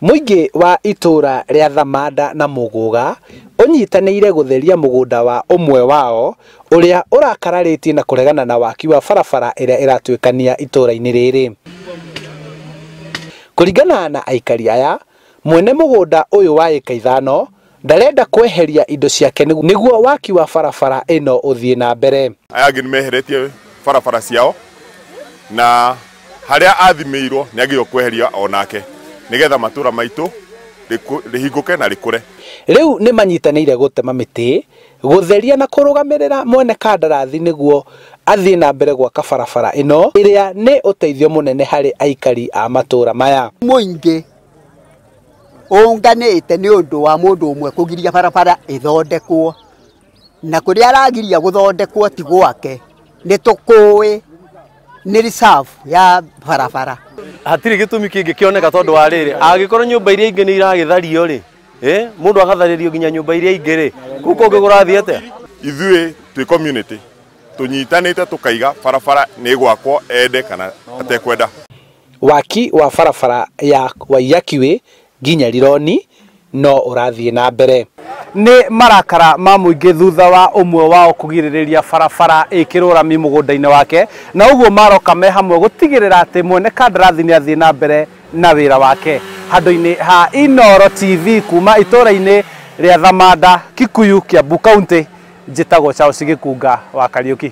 Mũingĩ wa itũũra rĩa Thamanda na Mũgũga ũnyitanĩire gũtheria mũgũnda wa ũmwe wao ũrĩa ũrakararĩtie na kũregana na waki wa barabara ĩrĩa ĩratuĩkania itũũra-inĩ rĩrĩ. Kũringana na aikari aya, mwene mũgũnda ũyũ wa ĩka 5 ndarenda kweheria indo ciake nĩguo waki wa barabara ĩno ũthiĩ na mbere. Aya angĩ nĩmeheretie barabara ciao na harĩa athimĩirwo nĩagĩrĩirwo kweheria onake nĩgetha matũra maitũ rĩhingũke na rĩkũre. Rĩu nĩ manyitanĩire gũtema mĩtĩ, gũtheria na kũrũgamĩrĩra mwene kandarathi nĩguo athiĩ na mbere gwaka barabara ĩno ĩrĩa nĩ ũteithio mũnene harĩ aikari a matũra maya. Mũingĩ ũnganĩte nĩ ũndũ wa mũndũ ũmwe kũgiria barabara ĩthondekwo, na kũrĩa aragiria gũthondekwo ti gwake, nĩ tũkũĩ nĩ reserve ya barabara. Hatirĩ gĩtũmi kĩngĩ kĩoneka tondũ wa rĩrĩ, angĩkorwo nyũmba iria ingĩ nĩ iragĩthario rĩ, mũndũ agatharĩrio nginya nyũmba iria ingĩ rĩ, kũu kũngĩ kũrathiĩ atĩa? Ithuĩ twĩ community tũnyitanĩte tũkaiga barabara nĩ gwakwo ende kana atekwenda. Waki wa barabara ya Waiyaki Way nginya Rironi no ũrathiĩ na mbere. Nĩ marakara ma mũingĩ thutha wa ũmwe wao kũgirĩrĩria barabara ĩkĩrwo rami mũgũnda-inĩ wake, na ũguo maroka me hamwe gũtigĩrĩra atĩ mwene kandarathi nĩ athiĩ na mbere na wĩra wake. Handũ-inĩ ha Inooro TV kuma itũũra-inĩ rĩa Thamanda, Kikuyu, Kiambu County, njĩtagwo Charles Gĩkunga wa Kariũki.